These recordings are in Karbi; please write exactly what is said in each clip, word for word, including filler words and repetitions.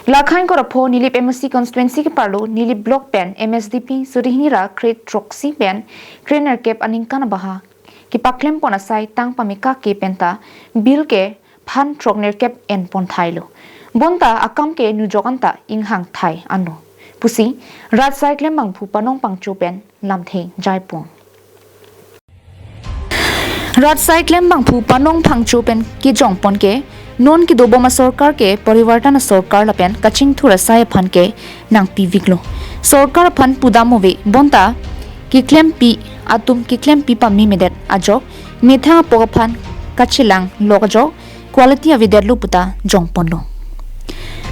Lakhain Korapho Nilip M A C constituency ke-arlo Nilip block pen M S D P suri hini ra kre throksi pen kre nerkep aningkan abaha kepaklem pon asai tang pameka ke penta bill ke phan throk nerkep en pon thailo. Bonta akam ke nujok anta inghang thai ano pusi rat asai klembangphu Panong Phangcho pen lamthe jai pon. Rat asai klembangphu Panong Phangcho pen kejong pon ke non kedobom asorkar ke porivartan asorkar lapen kachingthur asai aphan ke nangpiviklo. Sorkar aphan pudam ave bonta keklempi atum keklempi pame medet ajok methang apok aphan kachelang lok ajok quality avedetlo puta jong ponlo.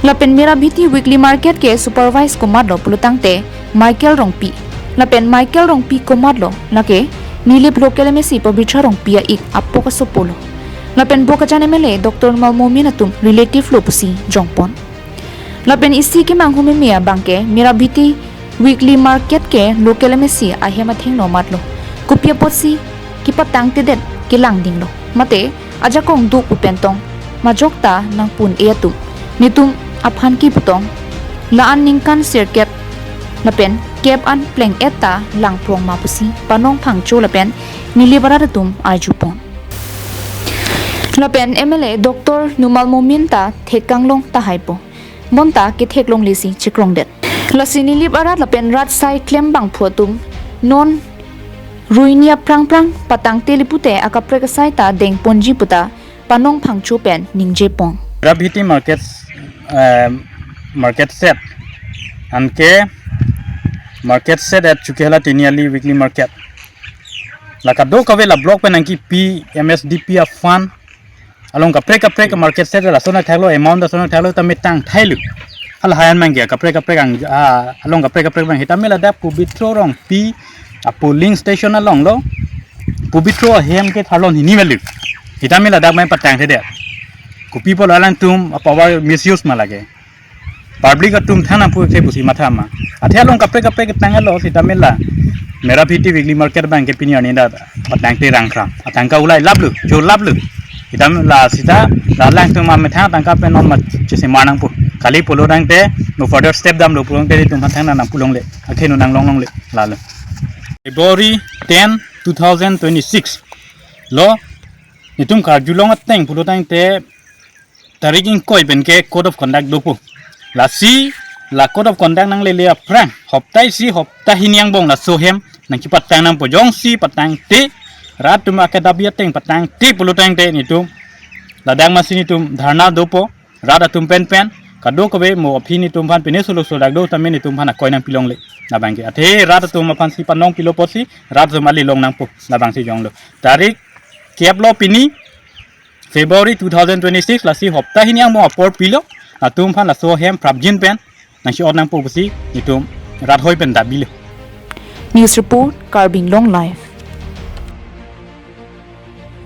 Lapen Mirabhiti weekly market ke supervise komatlo pulotangte Michael Rongpi. Lapen Michael Rongpi komatlo lake Nilip local M A C Pabitra Rongpi a-ik apok asopo lo. Lapen Bokajan M L A Doctor Numal Momin atum relative lo pusi jong pon. Lapen isi kemanghu meme abang ke Mirabhiti weekly market ke local M A C ahem athengno matlo. Kopi apotsi kepatangtedet kelangdinglo. Mate ajakong do pu pen tong majok ta nangpun-e atum netum aphan keputong la-an ningkan sirkep lapen kep an pleng-et ta langprong ma pusi Panong Phangcho lapen Nilip arat atum arju pon. Lapen M L A Doctor Numal Momin ta thekang long tahai po. Bonta kethek longlesi chekrongdet. Lasi Nilip arat lapen rat asai klembangphu atum non ruini aphrang phrang patangtele pute akaprek asai ta deng ponji puta Panong Phangcho pen ningje pon. Mirabhiti market, eh, market shed. Anke market shed at Chokihola Tiniali weekly market. La kadokave la block pen nangkipi M S D P a fund along kaprek kaprek market shed lason thaklo, amount lason thaklo, tame tang thailo. Hal hayan mangke kaprek kaprek ang, ah, along kaprek kaprek bang hitame ladak Pabitra Rongpi a polling station along lo. Pabitra ahem ke tharlon hini velu. Hitame ladak mai patangthedet. Kopi pulo alangtum a power misuse ma lake. Public atum than nangpu ke pusi matha ma. Athe along kaprek kaprek tanglo sitame la Mirabhiti weekly market bang ke pini arni dak patangte rangkra. Atangka ulai laplo, jo laplo. Hitame la sita la alangtum ma methang tangka pen non ma chese mar nangpo. Kali pulotangte no further step damlo pulotangte itum aphan thangnat nangpu longle. Akheno nanglong longle lalo. February ten, two thousand twenty-six lo netum karjulong ateng pulotangte tarik ingkoi pen ke code of conduct dopo. Lasi la code of conduct nanglele aphrang hopta isi hopta hini angbong laso ahem nangkepatang nangpo, jongsi patangte rat atum akadabi ateng patangte pulotangte netum ladak masi netum dharna dopo, rat atum pen pen kadokave mo aphi netum aphan pine solo solo dak do tame netum aphan akoi nangpi longle. Labang ke athe rat atum aphansi panong pilo apotsi rat atum ali long nangpo, labangsi jonglo. Tarik kep lo pini February two thousand twenty-six, lasi hopta hini angbong apor pilo, latum aphan laso ahem prapjin pen nangsi-ot nangpo pusi netum rat hoi pen dabilo. News report, Karbi Anglong Live.